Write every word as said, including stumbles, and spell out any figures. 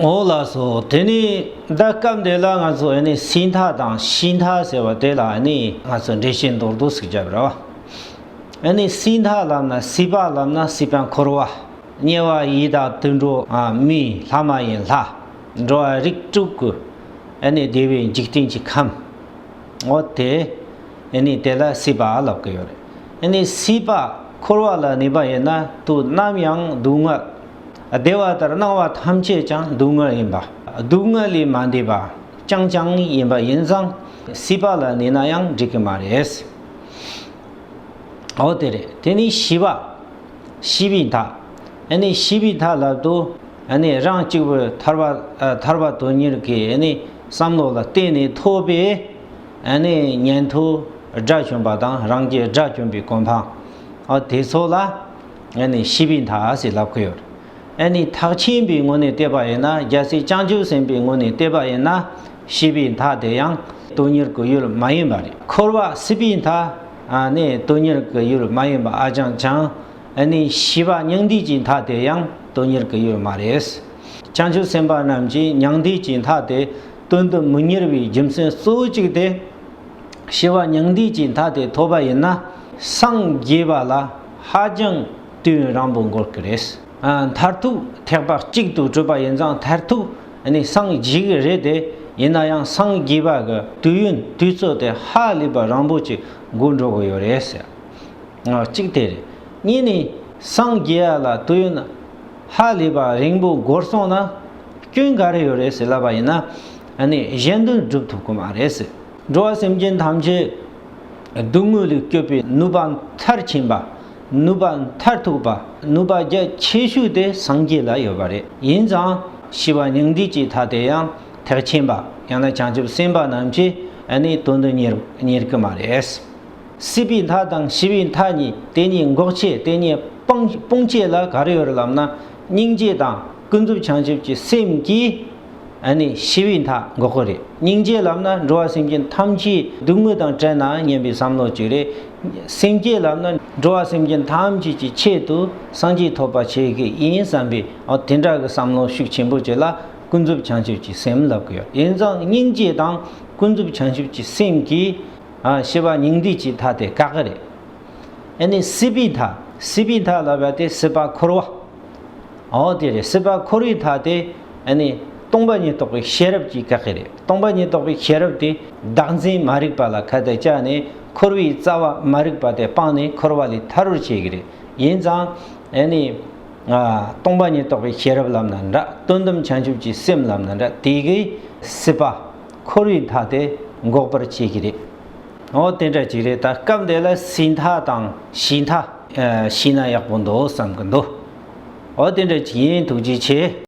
འོ་ལགས་སོ། དེ་ནས་ད་སྐབས་འདི་ལ་ང་ཚོ་ཨ་ནི་སྲིད་མཐའ་དང་ཞི་མཐའ་ཟེར་བ་དེ་ལ་ཨ་ནི་ང་ཚོ་འགྲེལ་བཤད་མདོར་བསྡུས་ཤིག་བརྒྱབ་ར་བ། ཨ་ནི་སྲིད་མཐའ་ལབ་ན་སྲིད་པ་ལབ་ན་སྲིད་པ་འཁོར་བ། དམྱལ་བ་ཡི་དྭགས་དུད་འགྲོ་ཨ་མི་ལྷ་མ་ཡིན་ལྷ། འགྲོ་བ་རིགས་དྲུག་གི་ཨ་ནི་བདེ་བའི་འཇིག་རྟེན་གྱི་ཁམས། འོ་དེ། ཨ་ནི་དེ་ལ་སྲིད་པ་ལབ་ཀྱི་ཡོད་རེད། ཨ་ནི་སྲིད་པ་འཁོར་བ་ལ་གནས་པ་ཡིན་ན་དུས་ནམ་ཡང་སྡུག་བསྔལ། བདེ་བ་ལྟར་སྣང་བ་ཐམས་ཅད་ཀྱང་སྡུག་བསྔལ་ཡིན་པ། སྡུག་བསྔལ་ལས་མ་འདས་པ་རྐྱང་རྐྱང་ཡིན་པ་ཡིན་ཙང་སྲིད་པ་ལ་གནས་ན་ཡང་འགྲིག་གི་མ་རེད། འོ་དེ་རེད། དེ་ནས་ཞི་བ། ཞི་བའི་མཐའ། ཨ་ནི་ཞི་བའི་མཐའ་ལབ་དུས་ཨ་ནི་རང་གཅིག་པུ་ཐར་པ་ཨ་ཐར་པ་དོན་གཉེར་གྱི་ཨ་ནི་བསམ་བློ་ལ་བརྟེན་ནས་ཐོབ་པའི་ཨ་ནི་ཉན་ཐོས་དགྲ་བཅོམ་པ་དང་རང་རྒྱལ་དགྲ་བཅོམ་པའི་གོ་འཕང་། ཨ་དེ་ཚོ་ལ་ཨ་ནི་ཞི་བའི་མཐའ་ཟེར་ལབ་ཀྱི་ཡོད། ཨ་ནི་ཐེག་ཆེན་པའི་ངོས་ནས་བལྟས་པ་ཡིན་ན། རྒྱལ་སྲས་བྱང་ཆུབ་སེམས་དཔའི་ངོས་ནས་བལྟས་པ་ཡིན་ན། ཞི་བའི་མཐའ་དེ་ཡང་དོན་གཉེར་གྱི་ཡུལ་མ་ཡིན་པ་རེད། འཁོར་བ་སྲིད་པའི་མཐའ་ཨ་ནི་དོན་གཉེར་གྱི་ཡུལ་མ་ཡིན་པ་ཨ་ཅང་ཅང་། ཨ་ནི་ཞི་བ་མྱང་འདས་ཀྱི་མཐའ་དེ་ཡང་དོན་གཉེར་གྱི་ཡུལ་མ་རེད། བྱང་ཆུབ་སེམས་དཔའ་རྣམས་ཀྱིས་མྱང་འདས་ཀྱི་མཐའ་དེ་དོན་དུ་མི་གཉེར་བའི་རྒྱུ་མཚན་གཙོ་བོ་གཅིག་དེ། ཞི་བ་མྱང་འདས་ཀྱི་མཐའ་དེ་ཐོབ་པ་ཡིན་ན་སངས་རྒྱས་པ་ལ་ཧ་ཅང་དུས་ཡུན་རིང་པོ་འགོར་གི་རེད། ཨ་མཐར་ཐུག་ཐེག་པ་གཅིག་ཏུ་གྲུབ་པ་ཡིན་ཙང་མཐར་ཐུག་ནི་སངས་རྒྱས་ཀྱི་རེད་དེ། ཡིན་ན་ཡང་སངས་རྒྱས་པ་གི་དུས་ཡུན་དུས་ཚོད་དེ་ཧ་ལས་པ་རིང་པོ་ཅིག་འགོར་འགྲོ་གི་ཡོད་རེད་ཟེར། ཨ་གཅིག་དེ་རེད། གཉིས་ནི་སངས་རྒྱས་ཡ་ལ་དུས་ཡུན་ཧ་ལས་པ་རིང་པོ་འགོར་སོང་ན་སྐྱོན་ག་རེ་ཡོད་རེད་ཟེར་ལབ་པ་ཡིན་ན། ཨ་ནི་གཞན་དོན་སྒྲུབ་ཐུབ་ཀྱི་མ་རེད་ཟེར། འགྲོ་བ་སེམས་ཅན་ཐམས་ཅད་སྡུག་བསྔལ་ལས་སྐྱོབ་པའི་ནུས་པ་མཐར་ཕྱིན་པ། ནུས་པ་མཐར་ཐུག་པ། ནུས་པ་རྒྱ་ཆེ་ཤོས་དེ་སངས་རྒྱས་ལ་ཡོད་པ་རེད། ཡིན་ཙང་ཞི་བ་མྱང་འདས་ཀྱི་མཐའ་དེ་ཡང་ཐེག་ཆེན་པ་ཡང་ན་བྱང་ཆུབ་སེམས་དཔའ་རྣམས་ཀྱིས་ཨ་ནི་དོན་དུ་གཉེར་གཉེར་གྱི་མ་རེད། སྲིད་པའི་མཐའ་དང་ཞི་བའི་མཐའ་གཉིས་དེ་གཉིས་འགོག་བྱེད་དེ་གཉིས་སྤང་སྤོང་བྱེད་ལ་ག་རེ་ཡོད་རེད་ལབ་ན། སྙིང་རྗེ་དང་ཀུན་རྫོབ་བྱང་ཆུབ་ཀྱི་སེམས་ཀྱིས་ཨ་ནི་ཞི་བའི་མཐའ་འགོག་གི་རེད། སྙིང་རྗེ་ལབ་ན་འགྲོ་བ་སེམས་ཅན་ཐམས་ཅད་སྡུག་བསྔལ་དང་བྲལ་ན་སྙམ་པའི་བསམ་བློ་གཅིག་རེད། སེམས་བསྐྱེད་ལབ་ན་འགྲོ་བ་སེམས་ཅན་ཐམས་ཅད་ཀྱི་ཆེད་དུ་སངས་རྒྱས་ཐོབ་པ་བྱེད་ཀྱི་ཡིན་བསམ་པའི་ཨ་དེ་འདྲ་གི་བསམ་བློ་ཤུགས་ཆེན་པོ་བྱེད་ལ་ཀུན་རྫོབ་བྱང་ཆུབ་ཀྱི་སེམས་ལབ་ཀྱི་ཡོད། ཡིན་ཙང་སྙིང་རྗེ་དང་ཀུན་རྫོབ་བྱང་ཆུབ་ཀྱི་སེམས་ཀྱིས་ཨ་ཞི་བ་མྱང་འདས་ཀྱི་མཐའ་དེ་བཀག་གི་རེད། ཨ་ནི་སྲིད་པའི་མཐའ། སྲིད་པའི་མཐའ་ལབ་པ་དེ་སྲིད་པ་འཁོར་བ། འོ་དེ་རེད། སྲིད་པ་འཁོར་བའི་མཐའ་དེ་ཨ་ནི་སྟོང་པ་ཉིད་རྟོགས་པའི་ཤེས་རབ་ཀྱིས་བཀག་གི་རེད། སྟོང་པ་ཉིད་རྟོགས་པའི་ཤེས་རབ་དེ་བདག་འཛིན་མ་རིག་པ་ལ་ཁ་གཏད་བཅག་ནས་འཁོར་བའི་རྩ་བ་མ་རིག་པ་དེ་སྤངས་ནས་འཁོར་བ་ལས་ཐར་བར་བྱེད་ཀྱི་རེད། ཡིན་ཙང་ཨ་ནི་ཨ་སྟོང་པ་ཉིད་རྟོགས་པའི་ཤེས་རབ་ལབ་ན་འདྲ། དོན་དམ་བྱང་ཆུབ་ཀྱི་སེམས་ལབ་ན་འདྲ། དེ་གིས་སྲིད་པ་འཁོར་བའི་མཐའ་དེ་འགོག་པར་བྱེད་ཀྱི་རེད། འོ་དེ་འདྲ་ཅིག་རེད། ད་སྐབས་འདི་ལ་སྲིད་མཐའ་དང་ཞི་མཐའ། ཨ་ཤེས་ན་ཡག་པོ་འདུག་བསམ་གི་འདུག་འོ་དེ་འདྲ་ཅིག་ཡིན། ཐུགས་རྗེ་ཆེ།